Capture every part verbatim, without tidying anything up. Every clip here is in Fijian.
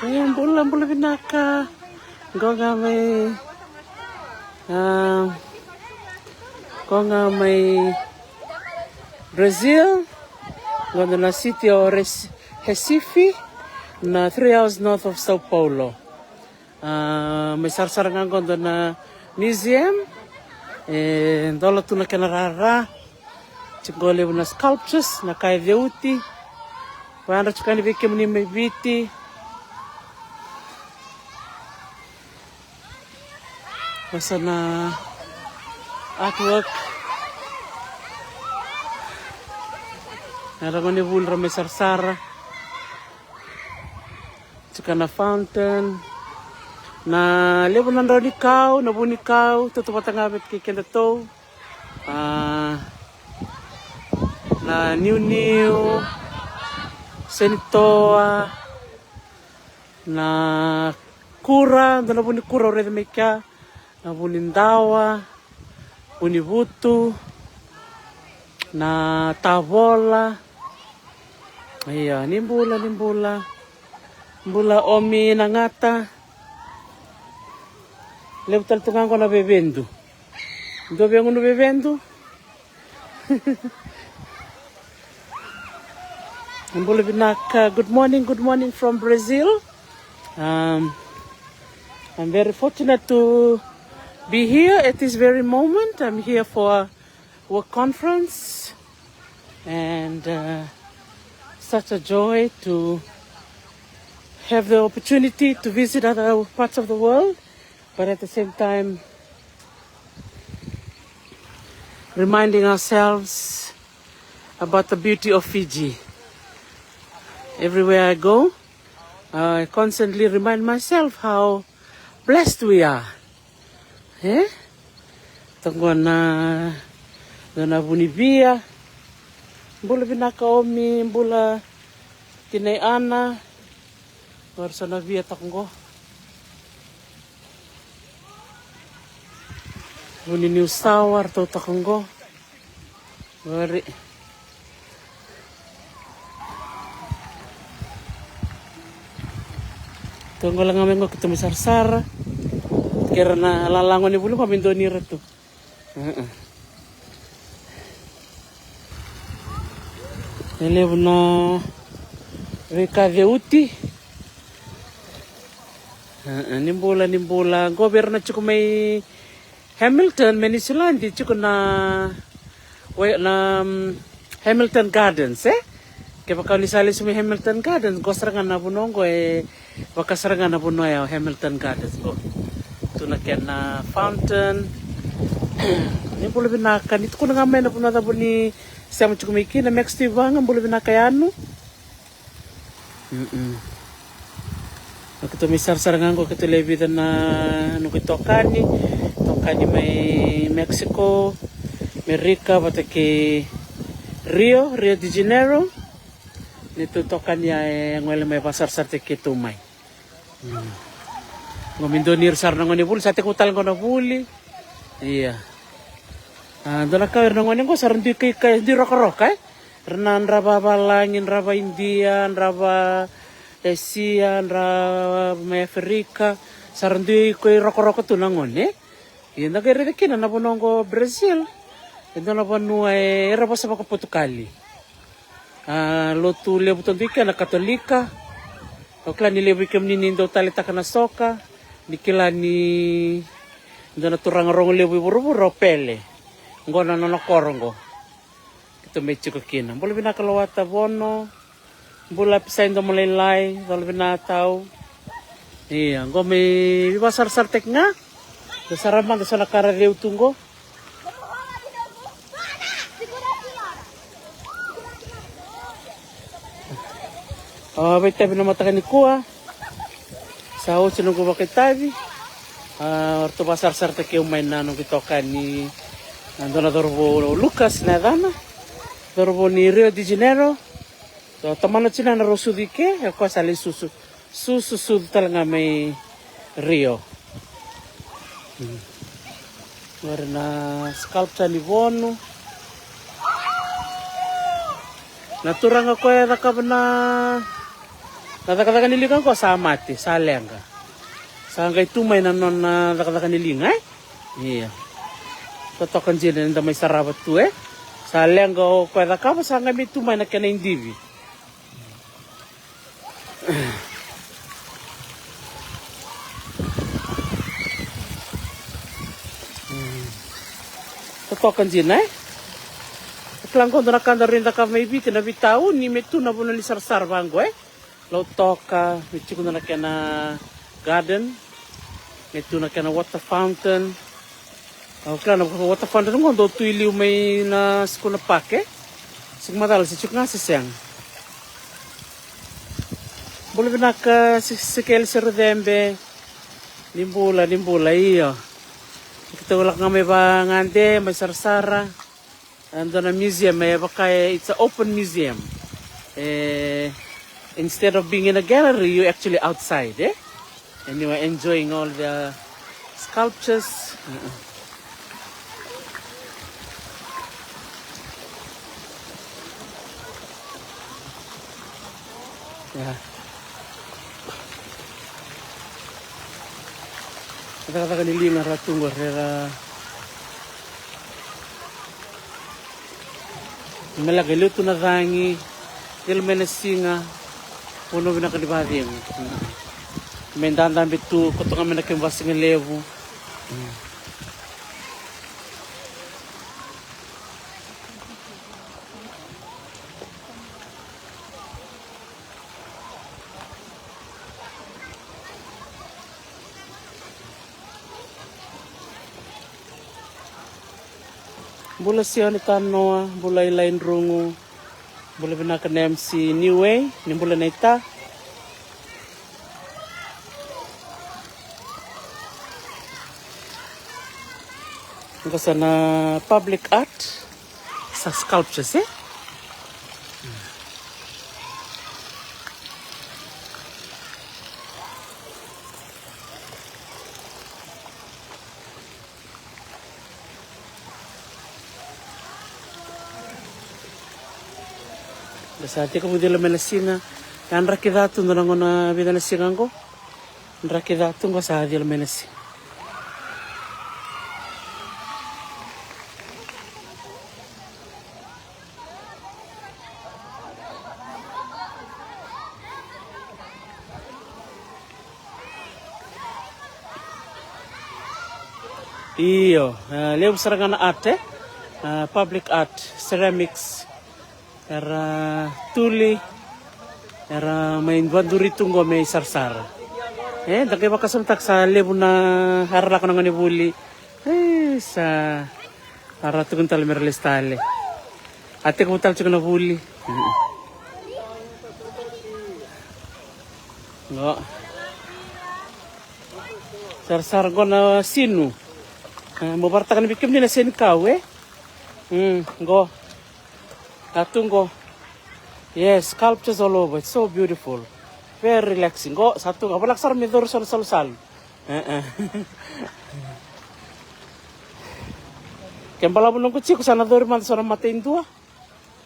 E, bula, bula vinaka. Qo ga mai, a, qo ga mai Brazil. Qo na city o Res-, Recife, na three hours north of Sao Paulo. A, mai sarasara ga qo dua na museum. E dola tu na kena rara. Tiko qo levu na sculptures, na ka e ceuti. Vayadra tiko yani vei kemuni mai Viti. Vasa na artwork. Na ra gone vuli ra mai sarasara. Tiko na fountain. Na levu na drau ni kau, na vu ni kau, tautauvata ga vei kei kedatou. A, na niuniu, senitoa, na kura, dua na vu ni kura au raica mai kea, na vu ni dawa, vu ni vutu, na tavola. Ia, ni bula, ni bula. Bula Omi na gata. Levu tale tu ga qo na vevedu. Dua vei gunu vevedu. Bula vinaka. Good morning, good morning from Brazil. Um, I'm very fortunate to be here at this very moment. I'm here for a work conference, and uh, such a joy to have the opportunity to visit other parts of the world, but at the same time, reminding ourselves about the beauty of Fiji. Everywhere I go, I constantly remind myself how blessed we are. E? Toqo na, na, na vunivia. Bula vinaka Omi, bula tinai Ana. Qori sa na via toqo. Vuni niu sawa ratou toqo. Qori. Toqo la ga mai qo keitou mai sarasara. Kera na lalago ni vuli qo me doni ira tu. E levu na veika ceuti. Ni bula, ni bula. Qo vei ira na tiko mai Hamilton, mai Niusiladi, tiko na, we, na, mm, Hamilton Gardens, e? Kevaka ni sa lesu mai Hamilton Gardens, qo sara ga na vanua qo e vaka sara ga na vanua ya o Hamilton Gardens qo. Tu na kena fountain. Ni bula vinaka, ni tukuna ga mai na vanua cava ni sema tiko mai kina, Max Tivaga, bula vinaka yanu. Mm-mm. Keitou mai sarasara ga qo, keitou lewe vica na noqu itokani, itokani mai Mexico, Amerika, vata kei Rio, Rio de Janeiro. Neitou itokani ya e gole mai vakasarasarataki keitou mai. Mm. Qo me doni ira sara na gone vuli, sa tekivu tale qo na vuli. Ia. A, dua na ka ira na gone qo sa ra dui kai, kai, dui rokoroka, e? Ra na dra vavalagi, dra vaidia, dra va Esia, dra mai Aferika. Sa ra dui kai rokoroka tu na gone, e? Ia da qai raica kina na vanua qo Brazil. E dua na vanua e, era vosa vakaPotukali. A, lotu levu tadu i kea na Katolika. Au kila ni levu i kemuni ni dau taleitaka na soka, ni kila ni dua na turaga rogo levu i vuravura o Pele. Qo na nona koro qo. Keitou mai tiko kina. Bula vinaka Lawata Vono. Bula Pisai Domolailai, cola vinaka tau. Ia, qo me veivakasarasarataki ga. Da sara mada so na ka ra ceu tu qo. A, veitavi na mataka nikua. Sa oti noqu vakaitavi. A, ratou vakasarasarataki au mai na noqu itokani, a, dua na cauravou, Lucas na yacana. Cauravou ni Rio de Janeiro. So, tamana tinana rau sucu i ke, e koya sa lai susu. Susu, susu tale ga mai Rio. Mm. Qori na sculpture ni Vonu. Na turaga koya e cakava na Na cakacaka ni liga qo sa mate, sa leqa. Sa qai tu mai na nona cakacaka ni liga, e? Ia. Totoka dina ni da mai sarava tu, e? Sa leqa o koya cakava, sa qai mai tu mai na kena idivi. Totoka dina, e? Kila qo dua na ka daru cakava mai Viti, na veitauni me tu na vanua ni sarasara vaqo, e? Lautoka, me tiko na kena garden, me tu na kena water fountain. Au kila na water fountain qo dau tu i liu mai na Sukuna Park, e? Sega ni macala se tiko ga se sega. Bula vinaka, se, Sekeli Serucebe. Ni bula, ni bula, io. Keitou lako ga mai vagade, mai sarasara. E dua na museum, e vaka e, it's an open museum. E, instead of being in a gallery, you're actually outside, e? And you are enjoying all the sculptures. Ia. Cakacaka ni liga ra tu qo, rera. Me lako i liu tu na cagi, cila mai na siga, vanua vinaka ni vacegu. Me dadabe tu, koto ga mai na kemu vasigalevu. Bula Sione Tanoa, bula Ilai Drugu, bula vinaka na M C Niue, ni bula naita. Qo sa na public art, sa sculptures, e? Da sa tekivu cila mai na siga. Ka draki ca tu dua na gauna, vica na siga qo. Draki ca tu qo, sa cila mai na siga. Io, e, levu sara ga na art, e? E, public art, ceramics. Era tuli, era mai vaduri tu qo me sarasara. E, da qai vakasamataka sa levu na era lako na gone vuli. E, sa era tukuna tale me ra lesu tale. A tekivu tale tiko na vuli. Qo. Sarasara qo na sinu. E, mo varataka ni vei kemuni na senikau, e? Mm, qo. Sa tu qo. Yes, sculptures all over. It's so beautiful. Very relaxing. Qo, sa tu qo. Voleka sara me curu so na salusalu. E, e. Ke balavu noqu tiko, sa na curu mada so na mata e dua.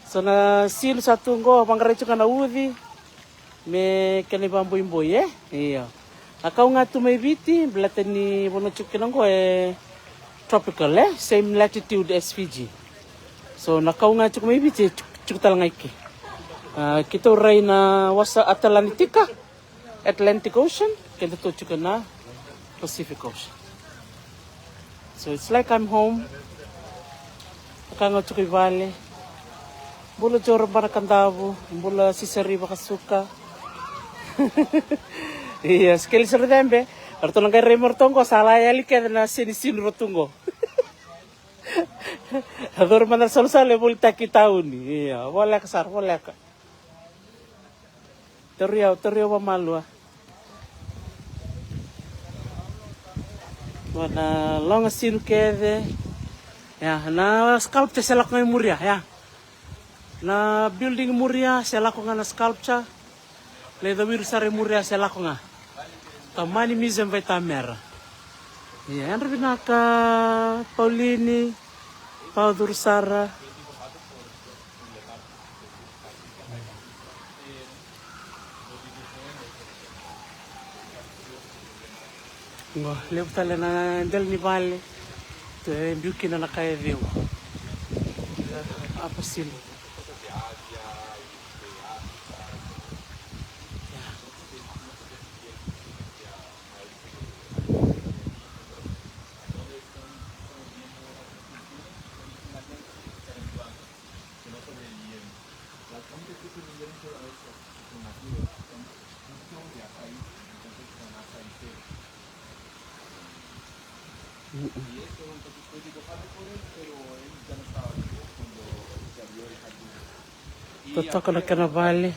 So na sinu sa tu qo, vaqarai tiko ga na uci. Me kena ivaboiboi, e? Io. A kau ga tu mai Viti, baleta ni vanua tiko kina qo e tropical, e? Same latitude as Fiji. So na kau ga tiko mai Viti, e tiko, tiko tale ga i ke. A, keitou rai na wasa Atlantika, Atlantic Ocean, keitou tiko na Pacific Ocean. So it's like I'm home. Vaka ga tiko i vale. Bula Joro Bana Kadavu, bula Sisari Vakasuka. Ia, Sekeli Serucebe. Ratou na qai rai mai ratou qo, sa la yali kece na seni sinu ratou qo. A curu mada na salusalu e volitaki tauni. Ia, voleka sara, voleka. Tauri au, tauri au vamalua. Qo na loga sinu kece. Ia, na sculpture se lako ga i muria, ia. Na building i muria se lako ga na sculpture. Lai cawiru sara i muria se lako ga. Tamani Museum Vaitamera. Ia, yadra vinaka, Paulini, Pau Curu Sara. Qo, levu tale na dela ni vale. Tu e biu kina na ka e ceu. Apa sinu. Totoka na kena vale.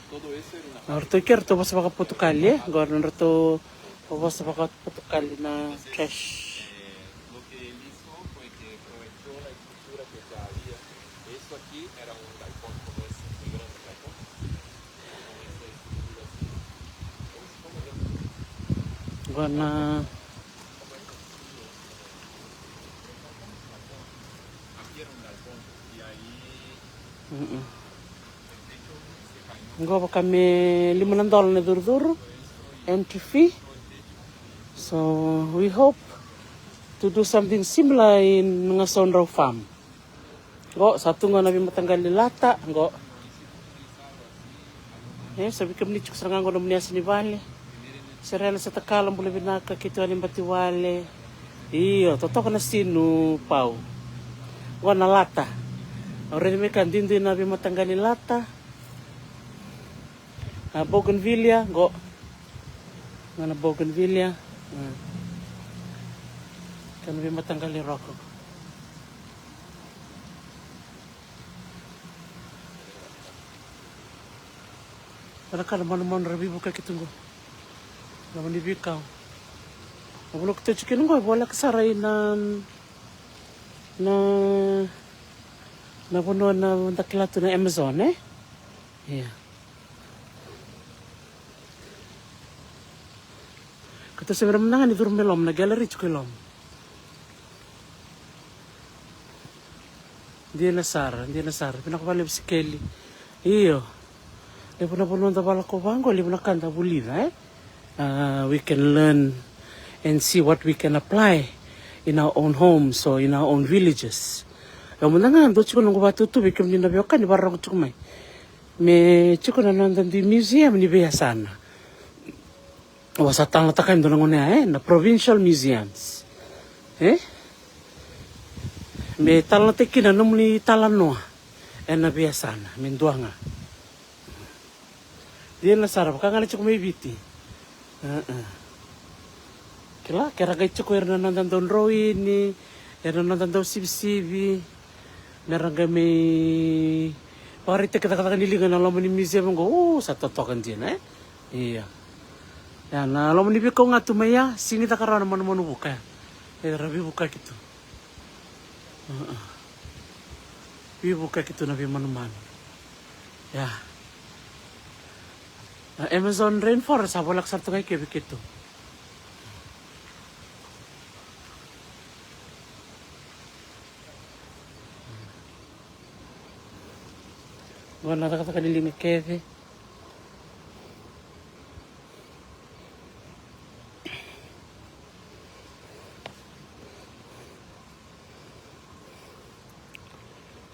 O ratou ke ratou vosa vakapotukali, e? Qo na ratou vosa vakapotukali na trash. Qo na Mm-mm. Qo vaka me lima na dola na curucuru entry fee. So we hope to do something similar in Gasadrau farm. Qo sa tu qo na veimataqali lata qo. E, sa vei kemuni tiko sara ga qo nomuni yasa ni vale. Serela, sa takala, bula vinaka, keitou yani bati wale. Io, totoka na sinu Pau. Qo na lata. Au raica mai ka duidui na veimataqali lata. A bougainvillea qo. Qo na bougainvillea. Ka na veimataqali roka. Era ka na manumanu ra veivukaki tu qo. Loma ni veikau. Na vanua keitou tiko kina qo e voleka sara i na, na, na vanua na da kila tu na Amazon, e? Ia. Keitou se bera mada ga ni curu mai loma, na gallery tiko i loma. Dina sara, dina sara. Vinaka vakalevu Sikeli. Io. Levu na vanua da valakova qo, levu na ka da vulica, e? Uh, we can learn and see what we can apply in our own homes or in our own villages. Au mada ga dau tiko noqu vakatutu vei kemuni na veiwekani vararogo tiko mai. Me tiko na noda dui museum ni veiyasana. Au sa talanoataka e dua na gauna ya, e, na provincial museums. E? Me talanoataki kina nomuni talanoa ena veiyasana, me dua ga. Dina sara, vaka ga na tiko mai Viti. Kila, ke ra qai tiko ira na noda dau droini, ira na noda dau sivisivi. Me ra qai mai vakaraitaki cakacaka ni liga na loma ni museum qo, o, sa totoka dina, e? Ia. Ia, na loma ni veikau ga tu mai ya, sigi caka rawa na manumanu vuka ya. Era veivukaki tu. Veivukaki tu na veimanumanu. Ia. Na Amazon rainforest, sa voleka sara tu ga i ke vei keitou. Qo na cakacaka ni liga kece.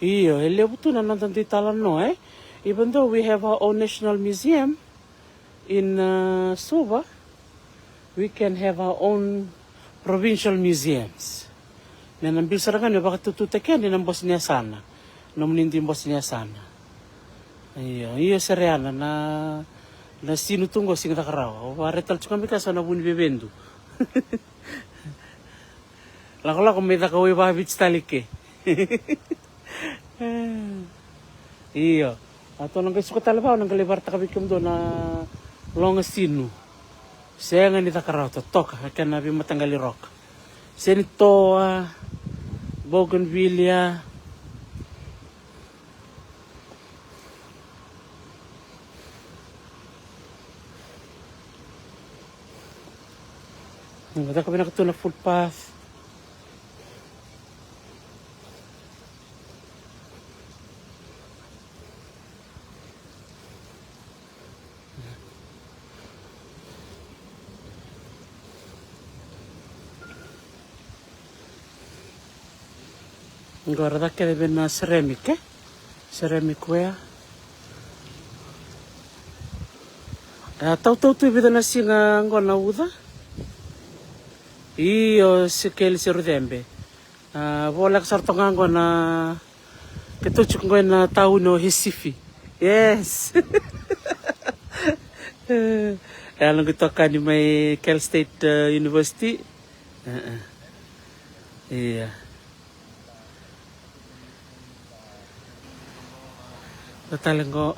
Io, e levu tu na noda dui talanoa, e? Even though we have our own national museum in, uh, Suva, we can have our own provincial museums. Me na biu sara ga ni vakatututaki yani na bose ni yasana. Nomuni dui bose ni yasana. Io, io, sere yana na, na sinu tu qo, sigi caka rawa. Au vakarai tale tiko ga mai kea so na vu ni vevedu. Lakolako mai caka wai vakaviti tale i ke. Io. A tou na qai suka tale vaka, au na qai lai vakaraitaka vei kemudou na loga sinu. Sega ni caka rawa, totoka, e kena veimataqali roka. Senitoa, bougainvillea. Caka vinaka tu na footpath. Qo ra caka kece vei na ceramic, e? Ceramic ware. A tautau tu e vica na siga qo na uca. Io, Sikeli Serucebe. A voleka sara toka qo na keitou tiko qo ena tauni o Hesifi. Yes. E a noqu itokani mai Cal State, e, University. E, e. Ia. Dua tale qo.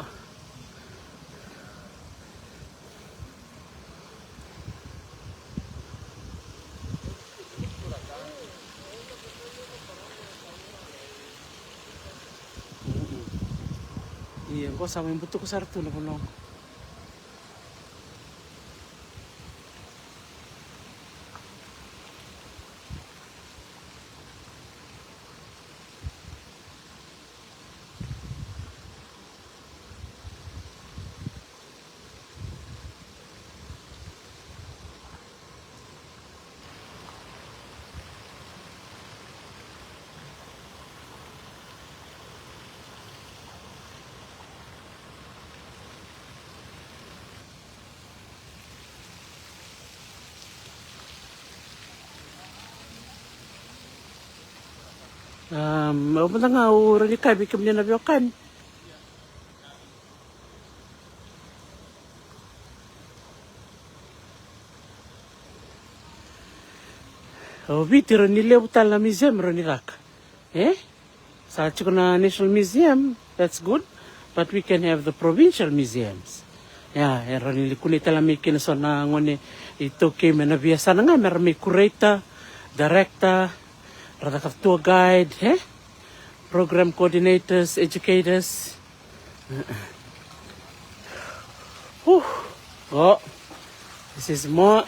Ia, qo sa mai butuka sara tu na vanua qo. Am, au mada ga au rawa ni kaya vei kemuni na veiwekani. O Viti rawa ni levu tale na museum rawa ni caka. E? Sa tiko na National Museum, that's good. But we can have the provincial museums. Ia, e rawa ni kunei tale mai kina so na gone iTaukei mai na veiyasana ga me ra mai curator, director, ra caka tour guide, e? Program coordinators, educators. Whew. Go. This is more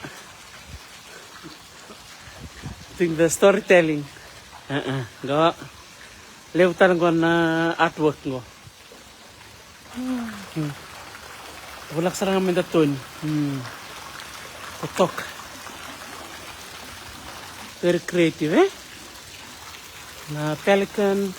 doing the storytelling. Go. Levu tale qo na artwork qo. Voleka sara ga me da toni. Totoka. Very creative, e? Na pelican.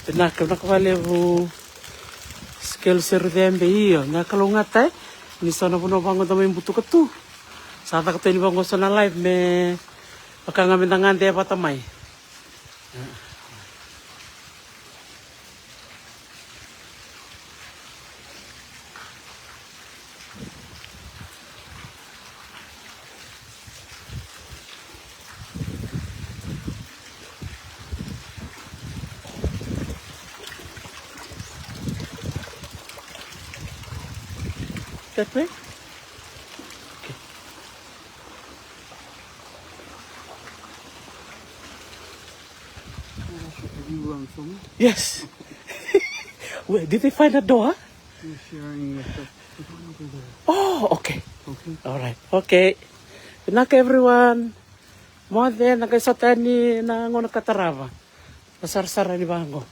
Vinaka, vinaka vakalevu. Sikeli Serucebe, io, na kalougata, e? Ni so na vanua vaqo da mai butuka tu. Sa caka tu yani vaqo so na live me vaka ga me da gade vata mai. That way? Okay. Have you run for me? Yes. Where, did they find a door? We're sharing with the, the one over there. Oh, okay. Okay. All right. Okay. Vinaka everyone. Moce, na qai sota yani na gauna ka tarava. Na sarasara ni vaqo.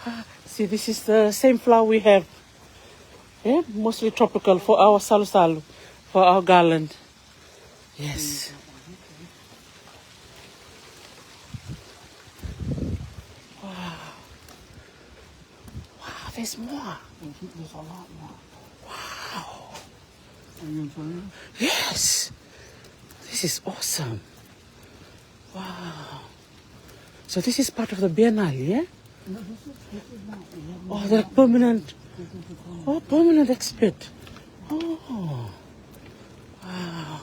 Ah, see, this is the same flower we have. Eh? Mostly tropical for our salusalu, for our garland. Yes. Wow. Wow, there's more. There's, there's a lot more. Wow. Are you enjoying it? Yes. This is awesome. Wow. So this is part of the biennale, yeah? No, this is, this is not, we have Oh, not they're permanent. This is the permanent. Oh, permanent exhibit. Oh. Wow.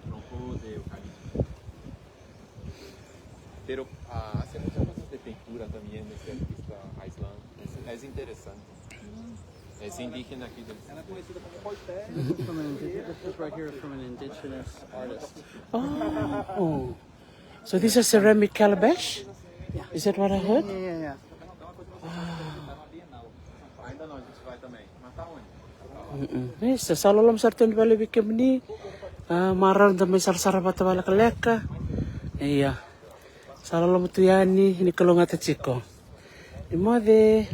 Tronco de eucalipto. Pero ah, hace muchas cosas de pintura también este artista aislante. Es, es interesante. Es indígena aquí del... From an indigenous, this is right here from an indigenous artist. Oh. So this is ceramic calabash? Is that what I heard? Yeah, yeah, yeah. Ainda não, a gente vai também. Mas tá onde? Isa, sa loloma sara tu ni vale vei kemuni. Ah, marau da mai sarasara vata vakalekaleka. Ia. Sa loloma tu yani ni kalougata tiko. Ni moce.